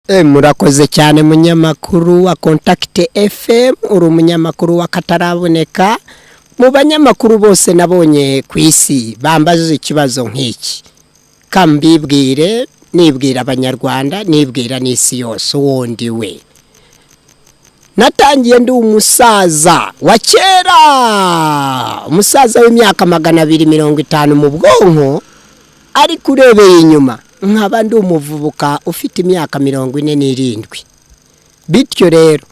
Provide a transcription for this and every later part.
Murakoze cyane, munyamakuru wa Contact FM. Uri umunyamakuru w'akataraboneka mu banyamakuru bose nabonye ku isi bambajije ikibazo nk'iki. Kambibwire, nibwira Abanyarwanda, nibwira n'isi yose uwundi we. Natangiye ndi umusaza wa kera, umusaza w'imyaka 250 mu bwonko, ariko urebeye inyuma nkaba ndi umuvubuka ufite imyaka 47. Bityo rero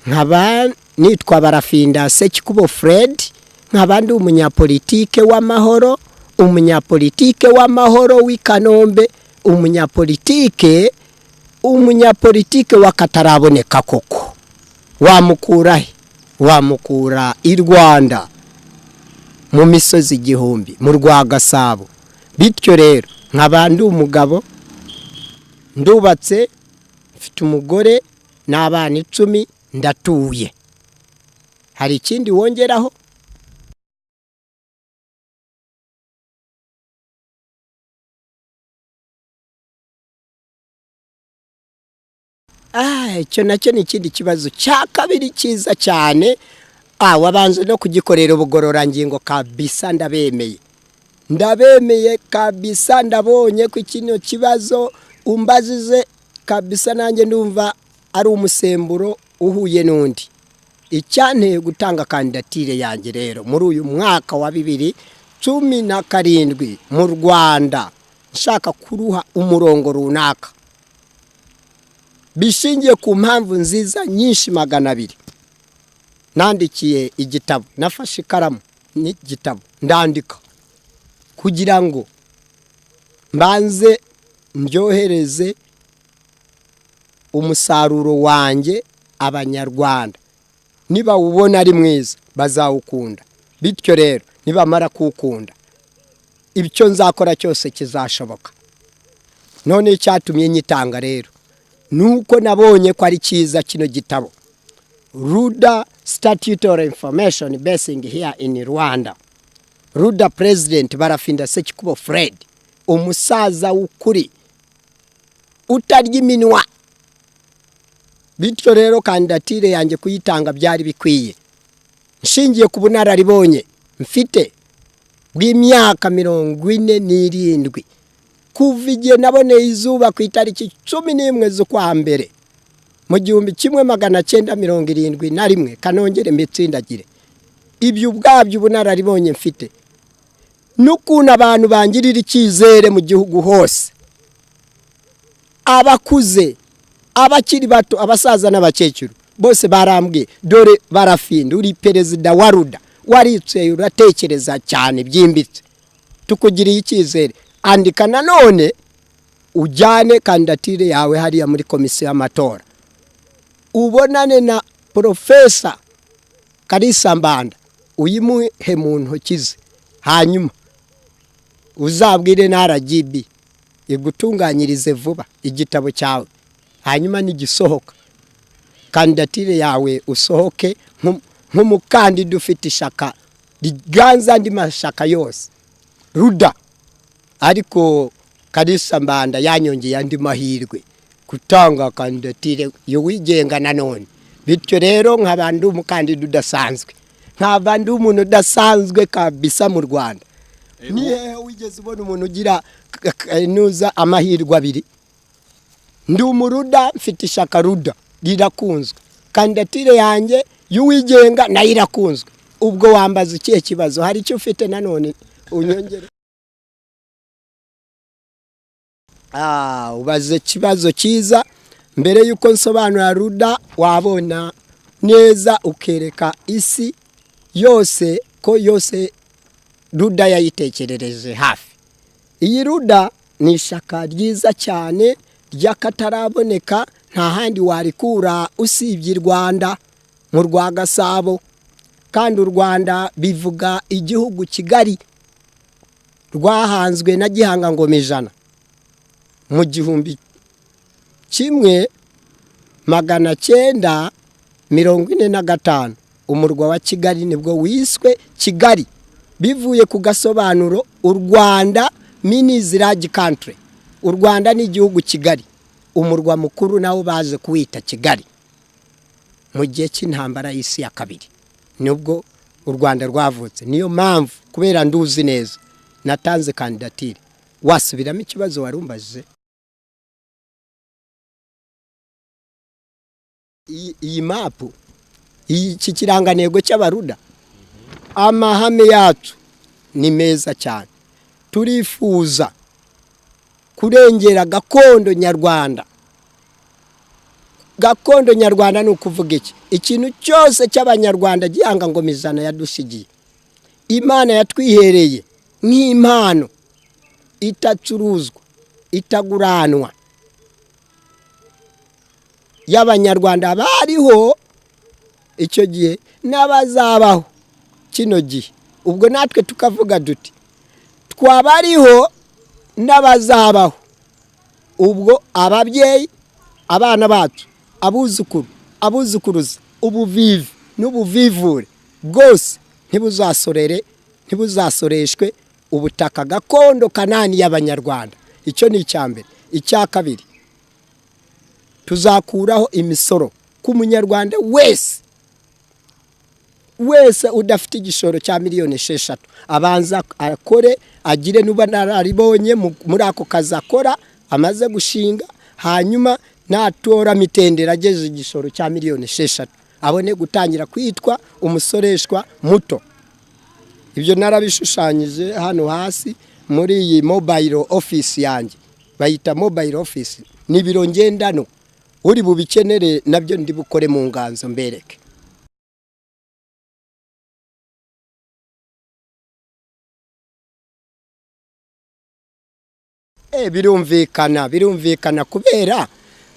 nkaba nitwa Barafinda Sekikubo Fred, nkaba ndi umunyapolitike w'amahoro, umunyapolitike w'amahoro w'i Kanombe, umunyapolitike w'akataraboneka koko. Wamukura he? Wamukura i Rwanda, mu misozi igihumbi, mu rwa Gasabo. Bityo rero nkaba ndi umugabo, ndubatse, mfite umugore n'abana 10, ndatuye. Hari ikindi wongeraho? Icyo nacyo ni ikindi kibazo cya kabiri cyiza cyane. Wabanza no kugikorera ubugororangingo kabisa. Ndabemeye, ndabemeye kabisa. Ndabonye ko kino kibazo umbazize kabisa, nanjye ndumva ari umusemburo uhuye n'undi. Icyanteye gutanga kandidatire yanjye rero muri uyu mwaka wa 2017 mu Rwanda, nshaka kuruha umurongo runaka, bishingiye ku mpamvu nziza nyinshi 200. Nandikiye igitabo, nafashe ikaramu n'igitabo ndandika kugira ngo mbanze ndyohereze umusaruro wanjye Abanyarwanda. Niba ubona ari mwiza bazawukunda, bityo rero nibamara kuwukunda ibyo nzakora cyose kizashoboka. None icyatumye nyitanga rero nuko nabonye ko ari cyiza kino gitabo, Ruda Statutory Information Basing here in Rwanda, Ruda President Barafinda Sekikubo Fred, umusaza w'ukuri utarya iminwa. Bityo rero kandidatire yanjye kuyitanga byari bikwiye, nshingiye ku bunararibonye mfite bw'imyaka 47, kuva igihe naboneye izuba ku itariki 11 z'ukwa mbere mu 1971. Kanongere mbitsindagire, ibyo ubwabyo ubunararibonye mfite n'ukuntu abantu bangirira icyizere mu gihugu hose, abakuze, abakiri bato, abasaza n'abakecuru, bose barambwiye: "Dore Barafinda, uri perezida wa Ruda, waritse uratekereza cyane byimbitse, tukugiriye icyizere. Andika nanone ujyane kandidatire yawe hariya muri komisiyo y'amatora, ubonane na Porofesa Kalisa Mbanda, uyimuhe mu ntoki ze, hanyuma uzabwire na RGB igutunganyirize vuba igitabo cyawe, hanyuma nigisohoka kandidatire yawe usohoke nk'umukandida ufite ishaka riganza andi mashaka yose, Ruda." Ariko Kalisa Mbanda yanyongeye andi mahirwe gutanga kandidatire y'uwigenga nanone. Bityo rero nkaba ndi umukandida udasanzwe, nkaba ndi umuntu udasanzwe kabisa mu Rwanda. Ni hehe wigeze ubona umuntu ugira nuza amahirwe abiri? Ndi umuruda, mfite ishaka Ruda rirakunzwe, kandidatire yanjye y'uwigenga nayo irakunzwe. Ubwo wambaza ikihe kibazo? Hari icyo ufite nanone unyongere? Ubaze ikibazo cyiza. Mbere y'uko nsobanura Ruda, wabona neza ukereka isi yose ko yose Ruda yayitekerereje hafi. Iyi Ruda ni ishaka ryiza cyane ry'akataraboneka, nta handi warikura usibye i Rwanda, mu rwa Gasabo. Kandi u Rwanda bivuga igihugu kigari, rwahanzwe na Gihanga Ngoma ijana mu 1945. Umurwa wa Kigali nibwo wiswe Kigali, bivuye ku gasobanuro "U Rwanda means large country". U Rwanda ni igihugu kigari. Umurwa mukuru nawo baje kuwita Kigali mu gihe cy'intambara y'isi ya kabiri, nubwo u Rwanda rwavutse. Niyo mpamvu kubera nduzi neza natanze kandidatire. Wasubiramo ikibazo warumbajije? Iyi mapu, iki kirangantego cy'abaruda, amahame yacu ni meza cyane. Turifuza kurengera gakondo nyarwanda. Gakondo nyarwanda ni ukuvuga iki? Ikintu cyose cy'abanyarwanda gihanga ngoma ijana yadusigiye, Imana yatwihereye nk'impano itacuruzwa, itaguranwa, y'abanyarwanda bariho icyo gihe n'abazabaho kino gihe. Ubwo natwe tukavuga duti twabariho n'abazabaho. Ubwo ababyeyi, abana bacu, abuzukuru, abuzukuruza, ubuvivi n'ubuvivure bwose ntibuzasorere, ntibuzasoreshwe ubutaka gakondo Kanani y'abanyarwanda. Icyo ni icya mbere. Icya kabiri, tuzakuraho imisoro ku munyarwanda wese wese udafite igishoro cya miliyoni 6, abanza akore agire nuba nararibonye muri ako kazi akora amaze gushinga, hanyuma natora mitendera ageze igishoro cya miliyoni 6 abone gutangira kwitwa umusoreshwa muto. Ibyo narabishushanyije hano hasi muri iyi mobile office yanjye, bayita mobile office, ni ibiro ngendano. Uri bubikenere nabyo ndi bukore mu nganzo mbereke. Birumvikana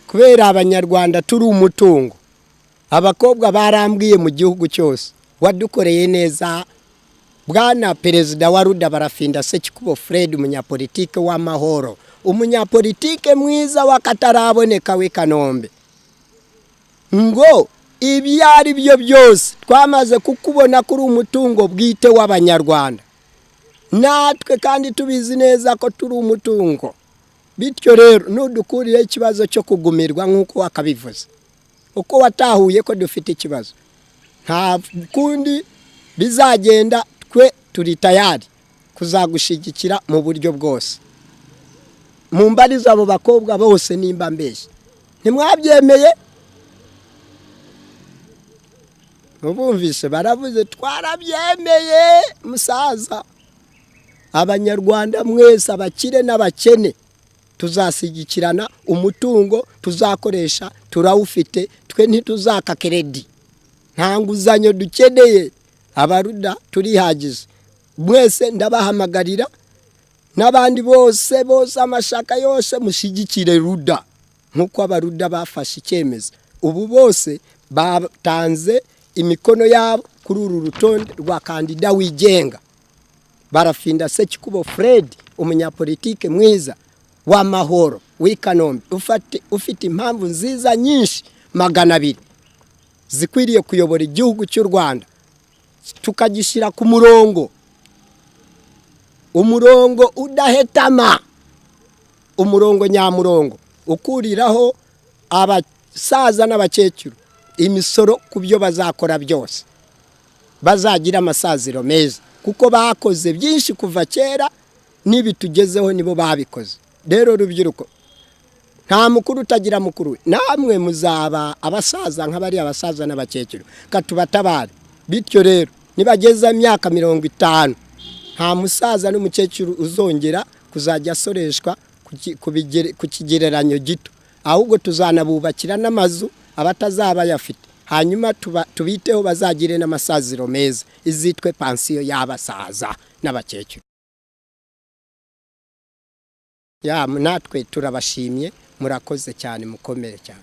kubera abanyarwanda turi umutungo. Abakobwa barambwiye mu gihugu cyose, wadukoreye neza bwana perezida wa Ruda Barafinda Sekikubo Fred, umunyapolitike w'amahoro, umunyapolitike mwiza w'akataraboneka w'i Kanombe, ngo ibyo ari byo byose twamaze kukubona kuri umutungo bwite w'abanyarwanda, natwe kandi tubizi neza ko turi umutungo. Bityo rero nudukuriye ikibazo cyo kugumirwa nk'uko wakabivuze, uko watahuye ko dufite ikibazo, nta kundi bizagenda, twe turi tayari kuzagushigikira mu buryo bwose. Mu mbarizo abo bakobwa bose nimba mbeshye ntimwabyemeye, mubumvise baravuze twarabyemeye musaza. Abanyarwanda mwese, abakire n'abakene, tuzasigikirana. Umutungo tuzakoresha turawufite, twe ntituzaka kredi, nta nguzanyo dukeneye. Abaruda turihagije. Mwese ndabahamagarira n'abandi bose bose, amashaka yose, mushyigikire Ruda nk'uko abaruda bafashe icyemezo. Ubu bose batanze imikono yabo kuri uru rutonde rwa kandida wigenga Barafinda Sekikubo Fred, umunyapolitike mwiza w'amahoro w'i Kanombe, ufite impamvu nziza nyinshi 200 zikwiriye kuyobora igihugu cy'u Rwanda, tukagishyira ku murongo, umurongo udahetama, umurongo nyamurongo ukuriraho abasaza n'abakecuru imisoro ku byo bazakora byose, bazagira amasaziro meza, kuko bakoze byinshi kuva kera, n'ibitugezeho nibo babikoze. Rero rubyiruko, nta mukuru utagira mukuru we, namwe muzaba abasaza nk'abari abasaza n'abakecuru, katubatabare. Bityo rero nibageza imyaka 50, nta musaza n'umukecuru uzongera kuzajya asoreshwa ku kigereranyo gito, ahubwo tuzanabubakira n'amazu abatazaba bayafite, hanyuma tubiteho bazagire n'amasaziro meza, izitwe pansiyo y'abasaza n'abakecuru. Ya, natwe turabashimye, murakoze cyane, mukomere cyane.